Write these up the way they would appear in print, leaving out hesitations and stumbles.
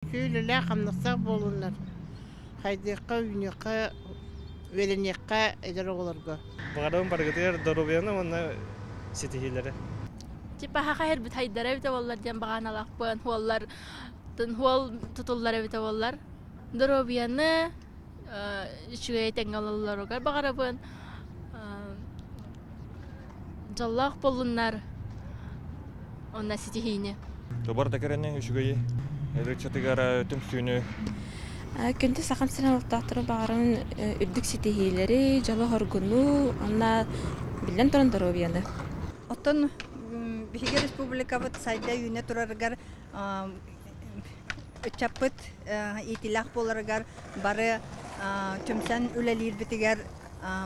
Үлэлээх-хамнастаах буоллуннар, хайдыахха, үүнүөххэ, үөрэниэххэ эдэр оҕолорго. Баҕарабын барыгытыгар доруобуйаны уонна ситиһиилэри. Типа хаха эрбит хайдара эбитэ буоллар диэн баҕаналаахпын хуоллар хуол тутуллар эбитэ буоллар. Доруобуйаны үчүгэй тэҥҥэ ололлоругар баҕарабын. Дьоллоох буоллуннар уонна ситиһиини. Тобор да кэрэни үчүгэйи ырыччатыгар түмсүүнү. Күндү Сахам сирин олохтоохторо баҕарабын үрдүк ситиһиилэри, дьолу-соргуну уонна биллэн туран доруобуйаны. Оттон биһиги республикабыт сайда үүнэ турарыгар ыччаппыт иитилээх буоларыгар бары түмсэн үлэлиирбитигэр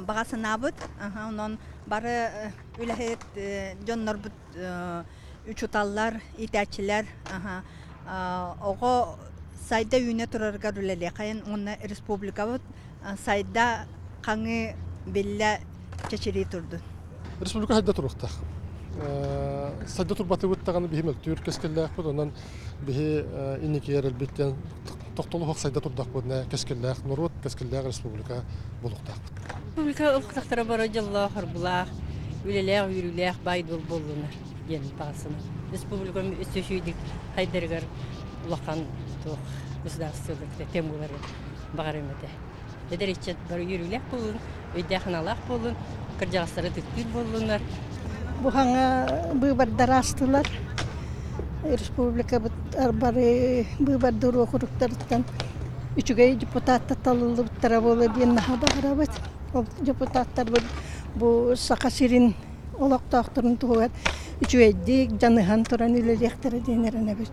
баҕа санаабыт. Онон бары үлэһит дьоннорбут учууталлар, иитээччилэр оҕо сайда үүнэ турарыгар үлэлиэхэйин уонна республикабыт сайда хаҥыы биллэ чэчирии турдун. Республика сайда туруохтаах. Сайда турбатыбыт даҕаны биһи мөлтүүр кэскиллээхпит, онон биһи инникигэр элбиттэн тохтолуох сайда турдахпытына кэскиллээх норуот, кэскиллээх республика буолуохтаахпыт. Республика ылхтахтара бары дьоллоох, оргулаах, үлэлээх, үөрүүлээх баай-дуол буоллунар диэн баҕасына. Республикам өссө үчүгэйдик хайдарыгар улахан туох государство тэм буолары баҕарым этэ. Эдэр ыччат бары үөрүүлээх буоллун, өйдөөх-санаалаах буоллун, кырдьаҕастары ытыктыыр буоллуннар. Бу хаҥа быыбардар аастылар. Республикабыт бары быыбардыыр уокуруктарыттан үчүгэй депутаттар талыллыбыттара буолуо диэн наһаа баҕарабыт. Ол депутаттарбыт бу Саха сирин олохтоохторун туһугар үчүгэйдик дьаныһан туран үлэлиэхтэрэ диэн эрэнэбит.